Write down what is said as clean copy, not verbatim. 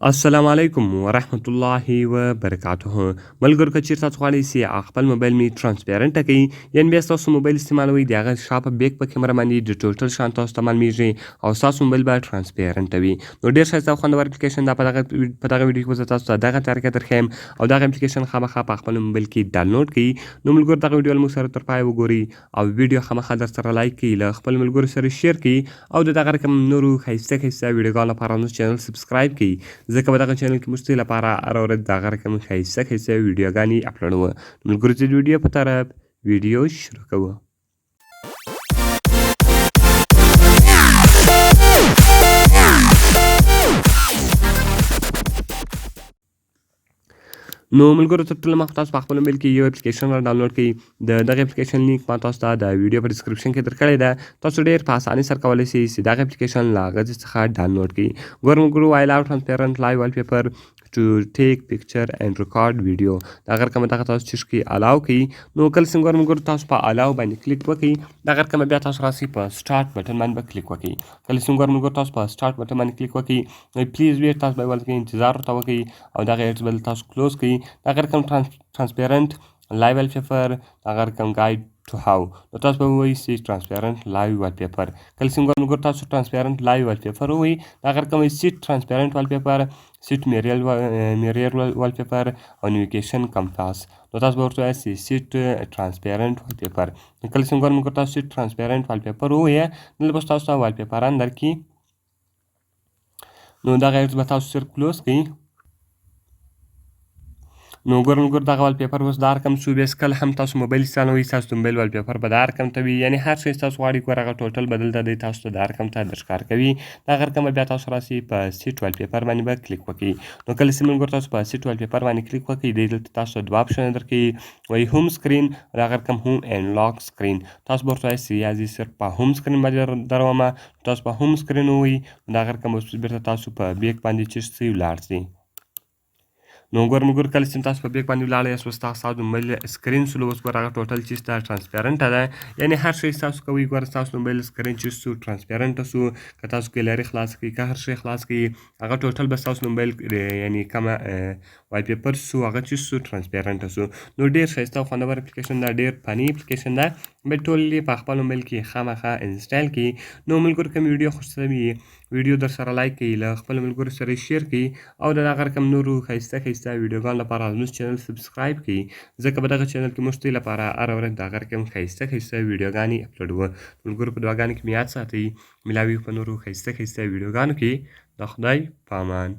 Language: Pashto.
السلام علیکم ورحمت الله وبرکاته. ملګرو، که چیرې تاسو غواړئ چې خپل موبایل می transparent کړئ، یعنی بیا تاسو موبایل استعمالوئ، د هغه شا په back په کیمره باندې د total شان تاسو ته معلومیږي او ستاسو موبایل به transparent وي، نو ډیر ښایسته او خوندور اپلیکیشن دا. په دغه ویډیو کې به زه تاسو ته دغه طریقه درښیم او دغه اپلیکیشن خامخا په خپل موبایل کې ډاونلوډ کړئ. نو ملګرو، دغه ویډیو موږ سره تر پایه وګورئ او ویډیو خامخا در سره like کړئ، له خپل ملګرو سره share کړئ او د دغه رقم نورو ښایسته ښایسته ویډیوګانو لپاره زموږ channel subscribe کړئ، ځکه په دغه channel کې موږ ستاسو لپاره هره ورځ دغه رقم ښایسته ښایسته ویډیوګانې اپلوډوو. ملګرو، د ویډیو په طرف ویډیو شروع کوو. نو ملګرو، تر ټولو مخکې تاسو په خپل موبایل کې یو اپلیکیشن را ډاونلوډ کړئ. د دغه اپلیکیشن لینک ما تاسو ته د ویډیو په description کې درکړی ده. تاسو ډیر په اسانۍ سره کولی شئ چې دغه اپلیکیشن له هغه ځای څخه ډاونلوډ کړئ. ګورم ملګرو، allow transparent live wallpaper to take picture and record video. دا رقم دغه تاسو چې کې allow کړئ. نو کله چې ګورم ملګرو، تاسو په allow باندې کلیک وکړئ، دا رقم بیا تاسو راسئ، په start button باندې به کلیک وکړئ. کله چې ګورم ملګرو، تاسو په start button باندې کلیک وکړئ، please wait، تاسو به ولکه انتظار ورته وکړئ او دغه ads به تاسو close کړئ. دغه رقم transparent live wallpaper، دغه رقم guide to how. نو تاسو به ووایئ چې transparent live wallpaper. کله چې ملګرو، تاسو transparent live wallpaper ووایئ، دغه رقم set transparent wallpaper، set mirror wallpaper او navigation compass. نو تاسو به ورته وایاست چې set transparent wallpaper. کله چې ملګرو، تاسو set transparent wallpaper ووایئ، دلته به تاسو ته wallpaper ان درکړي. نو دغه ads به تاسو صرف close کړئ. نو ګورم ګور، دغه wallpaper اوس دا رقم سو. بس کله هم تاسو موبایل استعمالوئ، ستاسو د موبایل wallpaper به دا رقم ته وي، یعنی هر څه تاسو غواړئ، ګوره، هغه total بدلته دی، تاسو ته دا رقم ته درښکار کوي. دغه رقم بیا تاسو راسئ، په set wallpaper باندې به کلیک وکړئ. نو کله چې ملګرو، تاسو په set wallpaper باندې کلیک وکړئ، دی دلته تاسو ته دوه option درکوي، وایي home screen، دغه رقم home and lock screen. تاسو به ورته وایاست چې یا زه صرف په home screen باندې درومه. تاسو په home screen ووایئ، دغه رقم اوس بیرته تاسو په back باندې چې سئ ولاړ سئ. نو ګور مګر، کله چې تاسو په back باندې ولاړ یاست، اوس تاسو د موبایل screen سو، اوس ګور، هغه total چې ستا transparent ده، یعنی هر شی تاسو کوئ، ګور، تاسو موبایل screen چې سو transparent سو. که تاسو ګیلری خلاص کړئ، که هر شی خلاص کړئ، هغه total به تاسو موبایل یعنی کومه wallpaper سو، هغه چې سو transparent سو. نو ډیر ښایسته او خوندور اپلیکیشن ده، ډیر funny اپلیکیشن ده، به ټول یې په خپل موبایل کې خامخا install کړئ. نو ملګرو، کوم ویډیو خوښ وي، ویډیو در سره like کړئ، له خپل ملګرو سره share کړئ او د دغه رقم نورو ښایسته ښایسته ویډیوګانو لپاره زموږ channel subscribe کړئ، ځکه په دغه channel کې موږ ستاسو لپاره هره ورځ دغه رقم ښایسته ښایسته ویډیوګانې اپلوډوو. ملګرو، په دعاګانو کې مې یاد ساتئ. ملاوي په نورو ښایسته ښایسته ویډیوګانو کې. د خدای په امان.